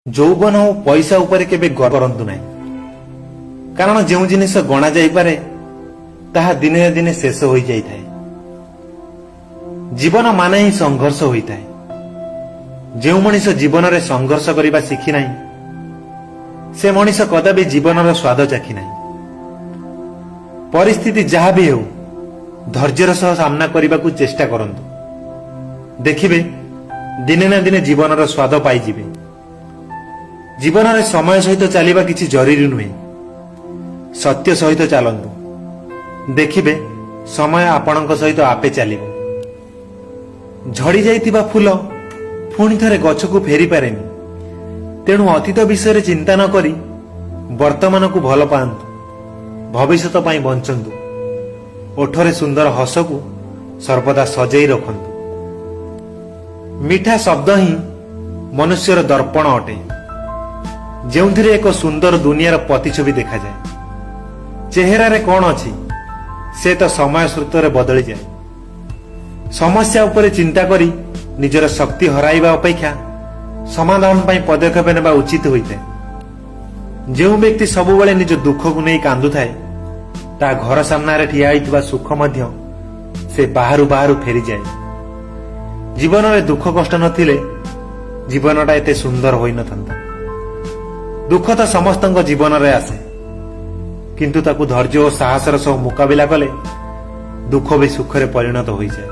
ଯୌବନ ଓ ପଇସା ଉପରେ କେବେ ଗର୍ବ କରନ୍ତୁ ନାହିଁ, କାରଣ ଯେଉଁ ଜିନିଷ ଗଣା ଯାଇପାରେ, ତାହା ଦିନେ ନା ଦିନେ ଶେଷ ହୋଇଯାଇଥାଏ। ଜୀବନ ମାନେ ହିଁ ସଂଘର୍ଷ ହୋଇଥାଏ। ଯେଉଁ ମଣିଷ ଜୀବନରେ ସଂଘର୍ଷ କରିବା ଶିଖି ନାହିଁ, ସେ ମଣିଷ କଦାପି ଜୀବନର ସ୍ୱାଦ ଚାଖି ନାହିଁ। ପରିସ୍ଥିତି ଯାହା ବି ହେଉ, ଧୈର୍ଯ୍ୟର ସହ ସାମ୍ନା କରିବାକୁ ଚେଷ୍ଟା କରନ୍ତୁ। ଦେଖିବେ, ଦିନେ ନା ଦିନେ ଜୀବନର ସ୍ୱାଦ ପାଇଯିବେ। ଜୀବନରେ ସମୟ ସହିତ ଚାଲିବା କିଛି ଜରୁରୀ ନୁହେଁ। ସତ୍ୟ ସହିତ ଚାଲନ୍ତୁ, ଦେଖିବେ ସମୟ ଆପଣଙ୍କ ସହିତ ଆପେ ଚାଲିବ। ଝଡ଼ି ଯାଇଥିବା ଫୁଲ ପୁଣି ଥରେ ଗଛକୁ ଫେରି ପାରେନି। ତେଣୁ ଅତୀତ ବିଷୟରେ ଚିନ୍ତା ନ କରି ବର୍ତ୍ତମାନକୁ ଭଲ ପାଆନ୍ତୁ। ଭବିଷ୍ୟତ ପାଇଁ ବଞ୍ଚନ୍ତୁ। ଓଠରେ ସୁନ୍ଦର ହସକୁ ସର୍ବଦା ସଜେଇ ରଖନ୍ତୁ। ମିଠା ଶବ୍ଦ ହିଁ ମନୁଷ୍ୟର ଦର୍ପଣ ଅଟେ, ଯେଉଁଥିରେ ଏକ ସୁନ୍ଦର ଦୁନିଆର ପ୍ରତିଛବି ଦେଖାଯାଏ। ଚେହେରାରେ କଣ ଅଛି, ସେ ତ ସମୟ ସ୍ରୋତରେ ବଦଳିଯାଏ। ସମସ୍ୟା ଉପରେ ଚିନ୍ତା କରି ନିଜର ଶକ୍ତି ହରାଇବା ଅପେକ୍ଷା ସମାଧାନ ପାଇଁ ପଦକ୍ଷେପ ନେବା ଉଚିତ ହୋଇଥାଏ। ଯେଉଁ ବ୍ୟକ୍ତି ସବୁବେଳେ ନିଜ ଦୁଃଖକୁ ନେଇ କାନ୍ଦୁଥାଏ, ତା ଘର ସାମ୍ନାରେ ଠିଆ ହୋଇଥିବା ସୁଖ ମଧ୍ୟ ସେ ବାହାରୁ ବାହାରୁ ଫେରିଯାଏ। ଜୀବନରେ ଦୁଃଖ କଷ୍ଟ ନଥିଲେ ଜୀବନଟା ଏତେ ସୁନ୍ଦର ହୋଇନଥାନ୍ତା। ଦୁଃଖ ତ ସମସ୍ତଙ୍କ ଜୀବନରେ ଆସେ, କିନ୍ତୁ ତାକୁ ଧୈର୍ଯ୍ୟ ଓ ସାହସର ସହ ମୁକାବିଲା କଲେ ଦୁଃଖ ବି ସୁଖରେ ପରିଣତ ହୋଇଯାଏ।